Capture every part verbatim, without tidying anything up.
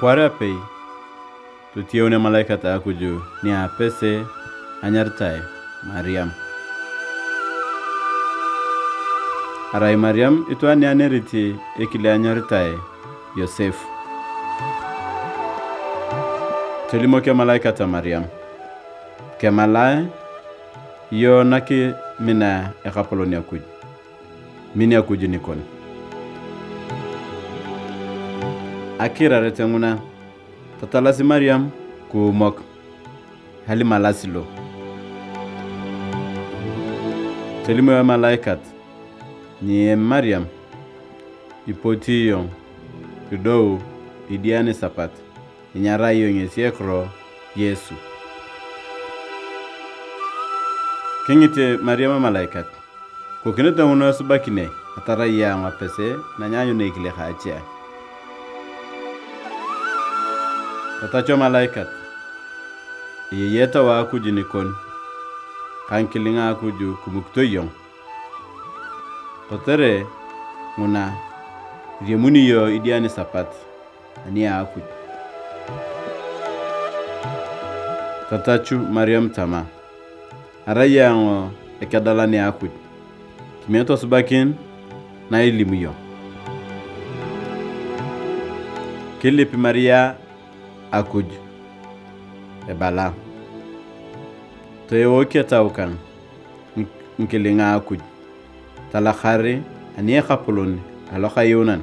Akwaar apei, totiyaun emalaikat a Akuj ni apese anyaritae Mariam. Arai Mariam itwaan ni anerit ekile anyaritae Yosep. Tolimok emalaikat a Mariam, "Kemalae iyong nakimina Ekapolon Akuj, min Akuj nikon." Akiiraret nguna, tatalasi Mariam kuumok, alimalasi lo. Tolim emalaikat, "Nyiem Mariam, ipoti iyong, kidou idian isapat, inyarae iyong ngesi ekiro Yesu." Kingit Mariam emalaikat, "Ikokinete nguna esubakin ai, atarai ayong apese nanyaanyuna ekile ka ache ai?" Tatachu emalaikat, "Eyei Etau a Akuj nikon, ka ngikilinga a Akuj kimukito iyong. Kotere nguna, iriamuni iyong idian isapat ani a Akuj." Tatachu Mariam tama, "Arai ayong ekedalan a Akuj, kimiet tosubakin na ilim iyong." Kilip Maria Akuj ebala, "Toewok Etau kang ngikilinga a Akuj, talakar ani Ekapolon alokayuunan,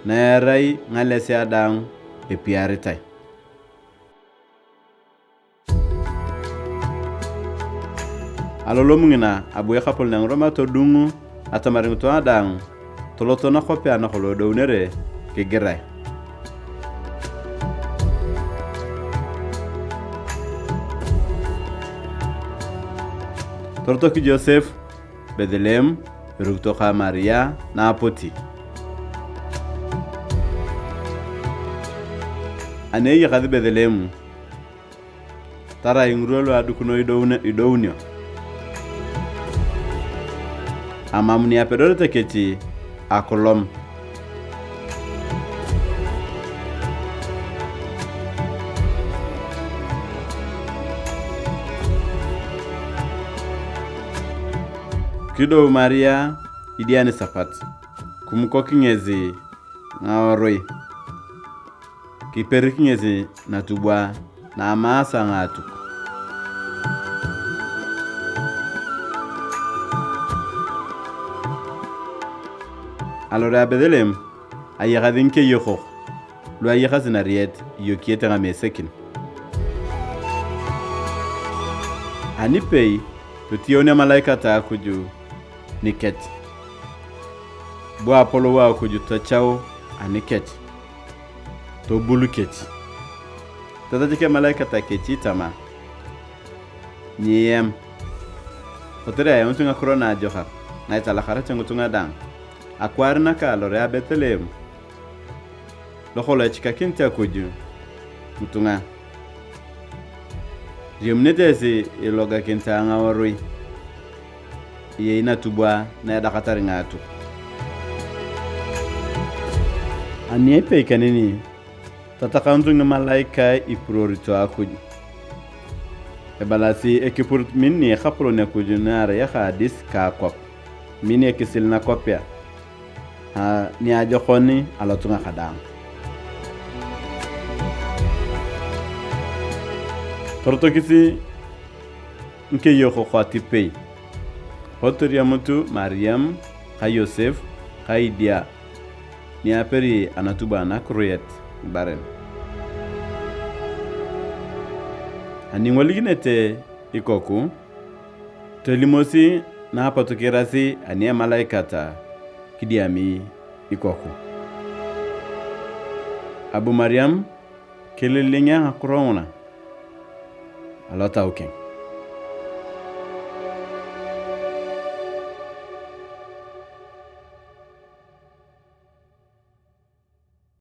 na erai ngalesea daang epiaritae." Alolom ngina, abu ekapolon a Ngiroma todung atamar ngitunga daang toloto nakwapea nakolong edounere kigirae. Torotok Josep Betleem erukito ka Maria naapoti. Ani eyakasi Betleem, tarai ngirwa lu adukuno idounio, amam ni apedorete kech akulom. Kidou Maria idian isapat, kimukok ngesi ngaorui. Kiperik ngesi natubwa na amaasa ngaatuk. Alore a Betleem, ayakasi ngikeyokok lu ayakasi nariet iyokiyete ngamesekin. Anipei, totiyaun emalaikat a Akuj nikech. Bu apolou a Akuj tochau anikech, tobul kech. Tatachak emalaikat kech tama, "Nyiem, kotere ayautu ngakiro naajokak na italakarete ngitunga daang. Akwaar naka alore a Betleem, lokolong echikakinit Akuj ngitunga. Iriamunete esi ilogakinit a ngaorui, eyei natubwa na edakatar ngaatuk." Ani epei kaneni, tatakanut ngimalaikae ipuroorito Akuj, ebalasi ekipurut min ni Ekapolon Akuj na erai eka adis ka akwap, min ekisil nakwapea, a, niajokon alotunga kadaang. Torotokis ngikeyokok atipei, potu toriamut Mariam ka Yosep ka idia ni aperi anatubwa anakiroit ngibaren. Ani ingolikinete ikoku, tolimosi na apot kiirasi ani emalaikat kidiami ikoku. Abu Mariam kililingia ngakiro nguna alotau keng.